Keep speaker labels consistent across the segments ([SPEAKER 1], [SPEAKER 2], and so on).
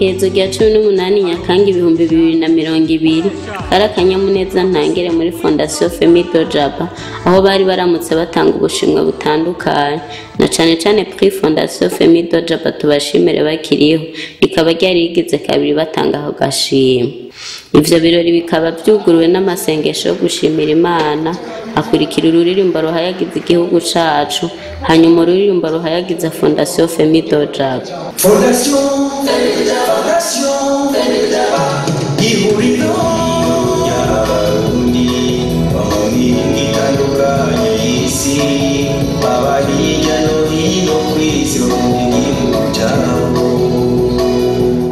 [SPEAKER 1] Igenekerezo rya 18 Nyakanga 2020 kari akanyamuneza ntangere muri Fondation Femidor Jaba, aho bari baramutse batanga ubushimwe butandukanye na cane cane Prix Fondation Femidor Jaba tubashimire bakiriho, rikaba ryari rigize kabiri batanga ako gashimwe. Ivyo birori bikaba vyuguruwe n'amasengesho yo gushimira Imana, akurikira ururirimbo ruhayagiza igihugu cacu, hanyuma ururirimbo ruhayagiza Fondation Femidor Jaba.
[SPEAKER 2] Fondation Fondation ihuriro ry'Abarundi bo mu mihingo itandukanye y'isi, baba hirya no hino kw'isi bo mu gihugu cabo.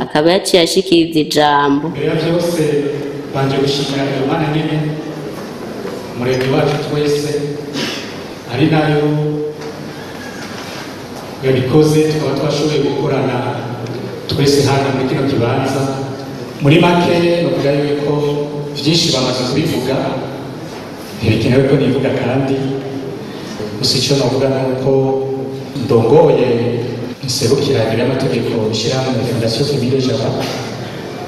[SPEAKER 1] Akaba yaciye ashikiriza ijambo.
[SPEAKER 3] Mbere ya byose banje gushimira Imana nyene Umuremyi wacu twese, ari nayo yabikoze tukaba twashoboye gukorana twese hano muri kino kibanza. Muri make novuga yuko vyinshi bamaze kubivuga, ntibikenewe ko nivuga, kandi gusa ico novuga nuko ndongoye nserukira imbere y'amategeko ishirahamwe Fondation Femidor Jaba,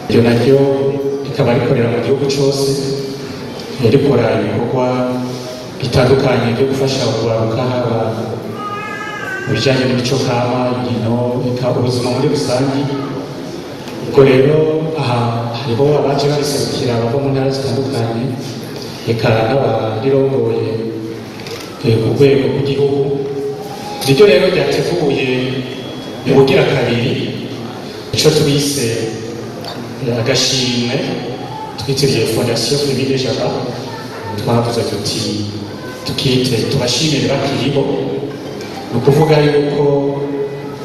[SPEAKER 3] iryo naryo rikaba rikorera mu gihugu cose, rikora ibikorwa bitandukanye byo gufasha urwaruka, haba mu bijanye n'imico kama, inkino, eka ubuzima muri rusangi. Ubwo rero aha hariho abaje bariserukira bava mu ntara zitandukanye, eka n'abarirongoye ku rwego rw'igihugu. Niryo rero ryateguye ubugira kabiri ico twise agashimwe twitiriye Fondation Femidor Jaba. Twavuze tuti tukite tubashimire bakiriho. Ni ukuvuga yuko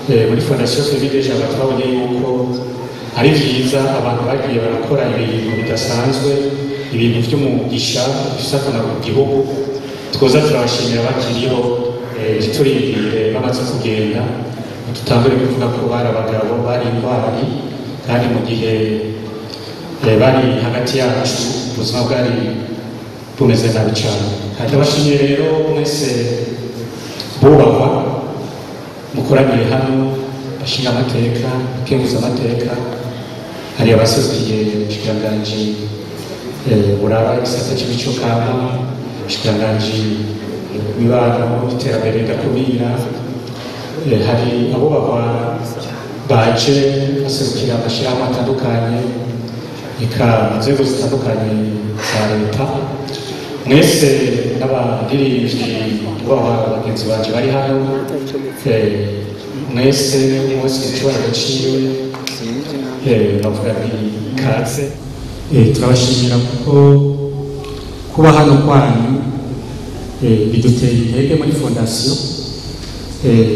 [SPEAKER 3] muri Fondation Femidor Jaba twabonye yuko ari vyiza abantu bagiye barakora ibintu bidasanzwe, ibintu vy'umugisha bifise akamaro ku gihugu, twoza turabashimira bakiriho, ntiturindire bamaze kugenda tutangure kuvuga ko bari abagabo, bari intwari, kandi mu gihe bari hagati yacu ubuzima bwari bumeze nabi cane. Kandi ndabashimiye rero mwese bubahwa mukoraniye hano, bashinga amateka, bakenguza amateka, hari abaserukiye ubushikiranganji buraba igisata c'imico kama, ubushikiranganji bw'imibano, iterambere ridakumira, hari abubahwa baje baserukira amashirahamwe atandukanye, eka mu nzego zitandukanye za leta, mwese n'abaririmbyi bubahwa bagenzi banje bari hano, mwese mwese mu cyubahiro ciwe, bavuga nti kaze. Turabashimira kuko kuba hano kwanyu biduteye intege muri fondation.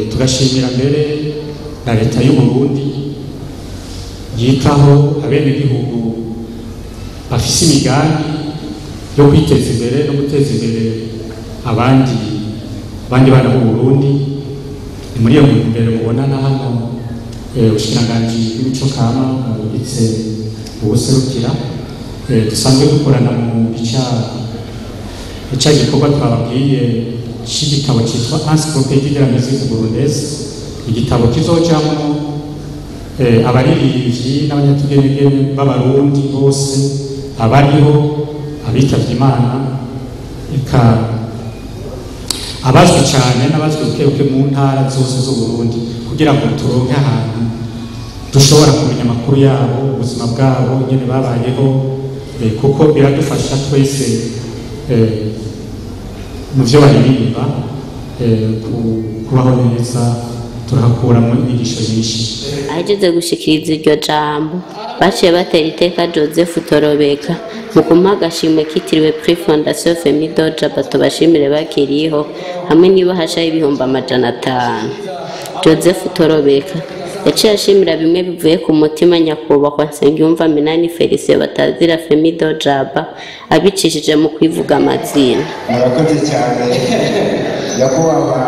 [SPEAKER 3] Tugashimira mbere na leta y'u Burundi yitaho abenegihugu bafise imigambi yo kwiteza imbere no guteza imbere abandi bana b'u Burundi. Ni muri iyo ntumbero mubonana hano ubushikiranganji bw'imico kama bubitse ubuserukira, dusanzwe dukorana mu ca gikorwa twababwiye c'igitabo citwa Encyclopédie de la musique burundaise, igitabo kizojamwo abaririmbyi n'abanyatugenegene b'Abarundi bose, abariho, abitavye Imana, eka abazwi cane n'abazwi bukebuke mu ntara zose z'Uburundi, kugira ngo turonke ahantu dushobora kumenya amakuru yabo, ubuzima bwabo, ingene babayeho, kuko biradufasha twese mu vyo baririmba kubaho neza, turahakuramo inyigisho nyinshi.
[SPEAKER 1] Ahejeje gushikiriza iryo jambo, baciye batera iteka Joseph Torobeka mu kumuha agashimwe kitiriwe Prix Fondation Femidor Jaba tubashimire bakiriho, hamwe n'ibahasha 500,000. Joseph Torobeka yaciye ashimira bimwe bivuye ku mutima nyakubahwa Nsengiyumva Minani Felicien batazira Femidor Jaba, abicishije mu kwivuga amazina.
[SPEAKER 4] Murakoze cyane nyakubahwa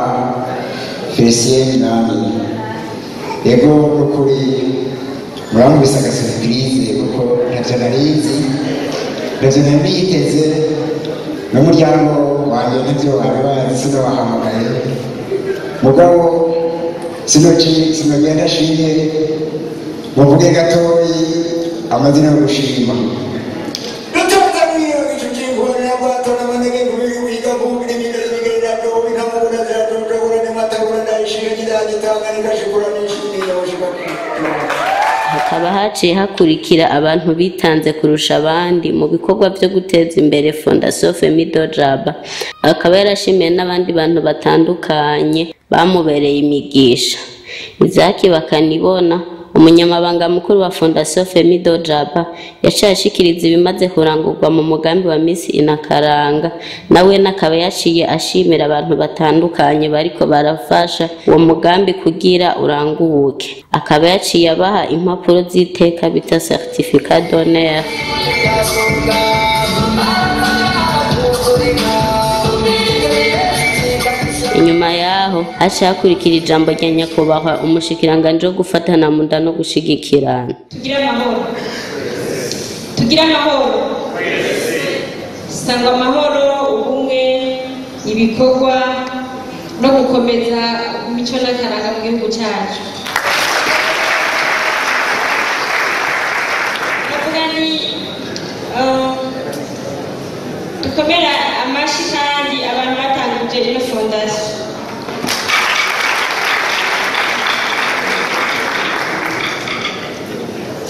[SPEAKER 4] Felicien Minani. Yego nukuri murankubise agasurprise kuko ntavyo narizi, ntavyo nari niteze, n'umuryango wanjye ntavyo bari bazi, sinobahamagaye. Mugabo sinogenda nshimye Muvuge gatoyi amazina yo gushima.
[SPEAKER 1] Hakaba haciye hakurikira abantu bitanze kurusha abandi mu bikorwa byo guteza imbere Fondation Femido Jaba. Akaba yarashimiye n'abandi bantu batandukanye bamubereye imigisha. Izaki Bakanibona, umunyamabanga mukuru wa Fondation Femido Jaba, yaciye ashikiriza ibimaze kurangurwa mu mugambi wa Miss Inakaranga. Nawe nakaba yaciye ashimira abantu batandukanye bariko barafasha uwo mugambi kugira uranguke. Akaba yaciye abaha impapuro z'iteka bita certificat d'honneur. Inyuma yaho haciye hakurikira ijambo rya nyakubahwa umushikiranganje wo gufatana mu nda no gushigikirana.
[SPEAKER 5] Tugire amahoro, tugire amahoro, sangwa amahoro, ubumwe, ibikorwa no gukomeza imico n'akaranga mu gihugu cyacu. Ndavuga ni dukomera amashi kandi abantu batanguje ino fondation.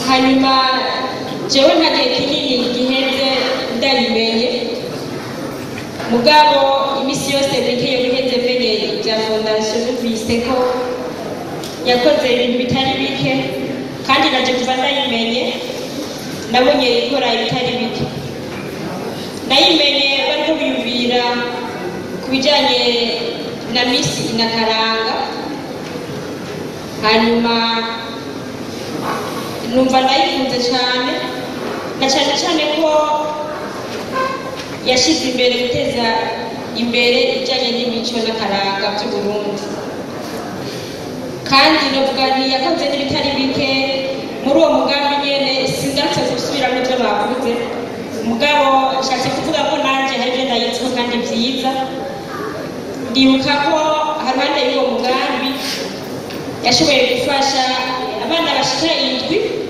[SPEAKER 5] Hanyuma jewe nta gihe kinini giheze ndayimenye, mugabo imisi yose mike yo guheze menye ibya fondation, numvise ko yakoze ibintu bitari bike, kandi naje kuva ndayimenye nabonye ikora ibitari bike. Nayimenye bariko biyumvira ku bijanye na Miss Inakaranga, hanyuma numva ndayikunze cyane, na cyane cyane ko yashize imbere guteza imbere ibijyanye n'imico n'akaranga by'u Burundi. Kandi novuga nti yakoze n'ibitari bike muri uwo mugambi nyene. Sindatse gusubiramo ibyo bavuze, mugabo nshatse kuvuga ko nanje hari ibyo ndayitsiko kandi byiza. Ndibuka ko haruhande y'uwo mugambi yashoboye gufasha abana bashika 7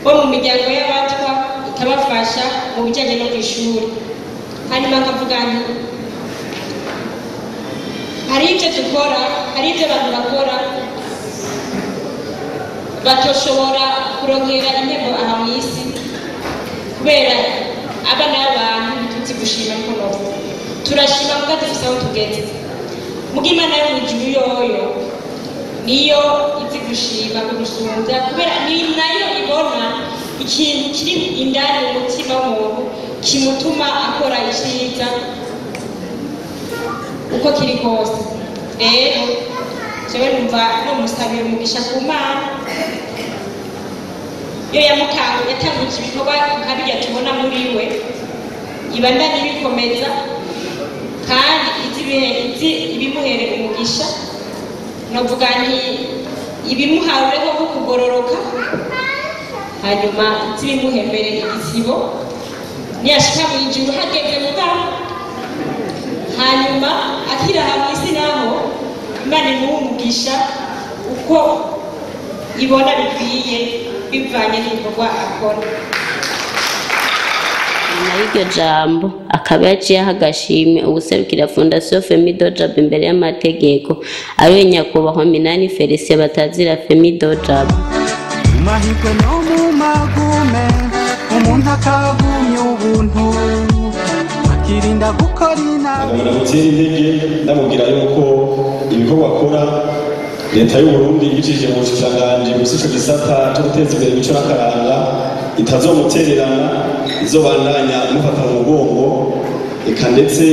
[SPEAKER 5] bo mu miryango y'abatwa, ikabafasha mu bijyanye no ku ishuri. Hanyuma nkavuga nti hari ibyo dukora, hari ibyo abantu bakora batoshobora kuronkera intego aha mu isi, kubera abana b'abantu ntituzi gushima. Ariko novuga turashima muga dufise aho tugeze. Muga Imana yo mw'ijuru yoyo niyo izi gushima kudusumbya, kubera ni nayo ibona ikintu kiri indani mu mutima w'umuntu kimutuma akora icyiza uko kiri kose. Rero jewe numva nomusabira umugisha ku Mana iyo yatanguje ibikorwa nka birya tubona muri we, ibandanye ibikomeza kandi izi ibimuhere umugisha. Novuga nti ibimuhaweho nko kugororoka, hanyuma zibimuhembere igisibo niyashika mu ijuru hageze mugabo, hanyuma akiri aha mw'isi naho Imana imuhe umugisha uko ibona bikwiye bivanye n'ibikorwa akora.
[SPEAKER 1] Nyuma y'iryo jambo akaba yaciye aha agashimwe uwuserukira Fondation Femido Jaba imbere y'amategeko, ariwe nyakubahwa Minani Felicien batazira Femido Jaba.
[SPEAKER 6] Mu mahirwe no mu magume umuntu akagumya ubuntu akirinda gukora inabi.
[SPEAKER 7] Ndamutera intege ndamubwira yuko ibikorwa akora leta y'u Burundi ibicishije mu bushikiranganji bufise ico gisata co guteza imbere imico n'akaranga itazomutererana, izobandanya imufata mu mugongo. Eka ndetse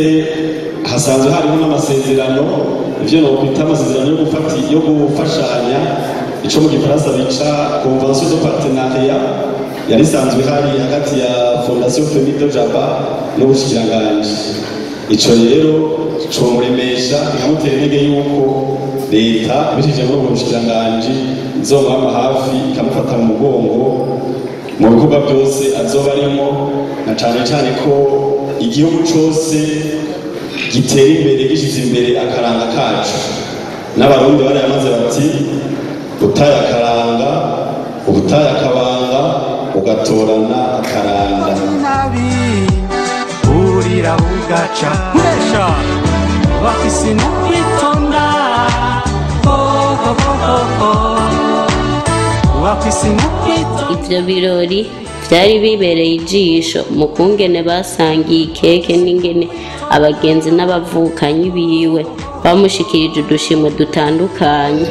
[SPEAKER 7] hasanzwe hariho n'amasezerano, ivyo nokwita amasezerano yo gufashanya, ico mu gifaransa bica convention de partenariat, yari isanzwe ihari hagati ya Fondation Femido Jaba n'ubushikiranganji. Ico rero comuremesha ikamutera intege yuko leta ibicishije muri ubwo bushikiranganji izomwama hafi ikamufata mu mugongo mu bikorwa byose azoba arimo, na cane cane ko igihugu cose gitera imbere gishize imbere akaranga kacu. N'abarundi barayamaze bati utaye akaranga Ubutaye akabanga ugatorana akaranda.
[SPEAKER 6] Nabi urira ugaca nkuresha bafise no kwitonda oh oh oh oh bafise no kwitonda.
[SPEAKER 1] Ivyo birori vyari bibereye ijisho mu kungene basangiye ikeke n'ingene abagenzi n'abavukanyi biwe bamushikirije udushimwe dutandukanye.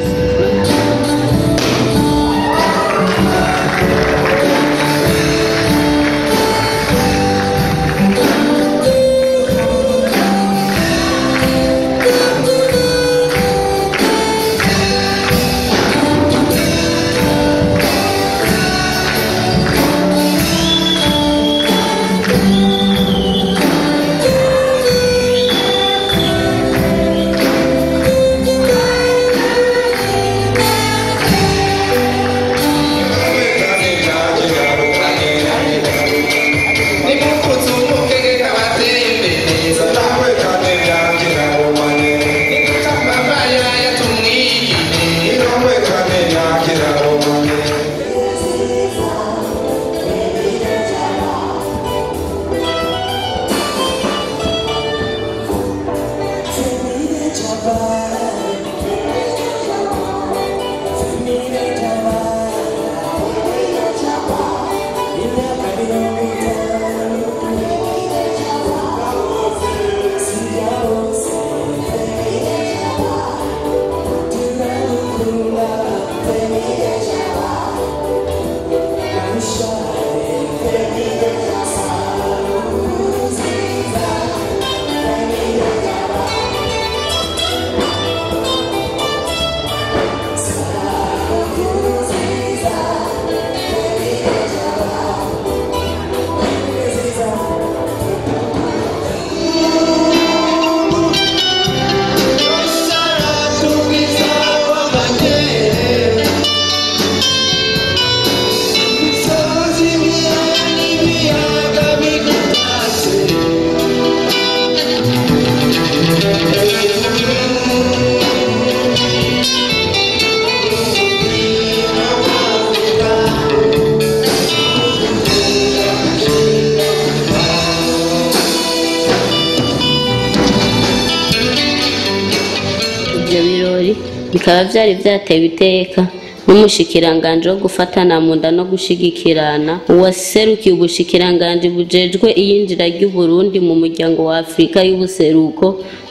[SPEAKER 1] Bikaba vyari vyatewe iteka n'umushikiranganje wo gufatana mu nda no gushigikirana, uwaserukiye ubushikiranganje bujejwe iyinjira ry'Uburundi mu muryango wa Afrika y'ubuseruko,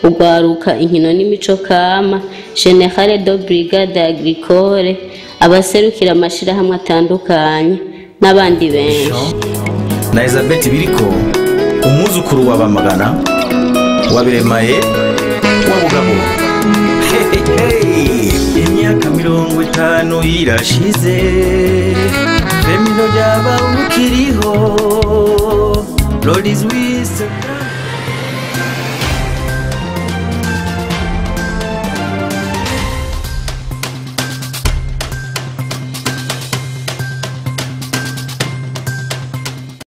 [SPEAKER 1] ugwaruka inkino n'imico kama, General de Brigade Agricole, abaserukira amashirahamwe atandukanye n'abandi benshi.
[SPEAKER 8] Na Elizabeth Biriko, umwuzukuru wa Bamagana, wa Biremaye, wa Bugabo. Imyaka 50 irashize Femino ryaba ukiriho Lord is with.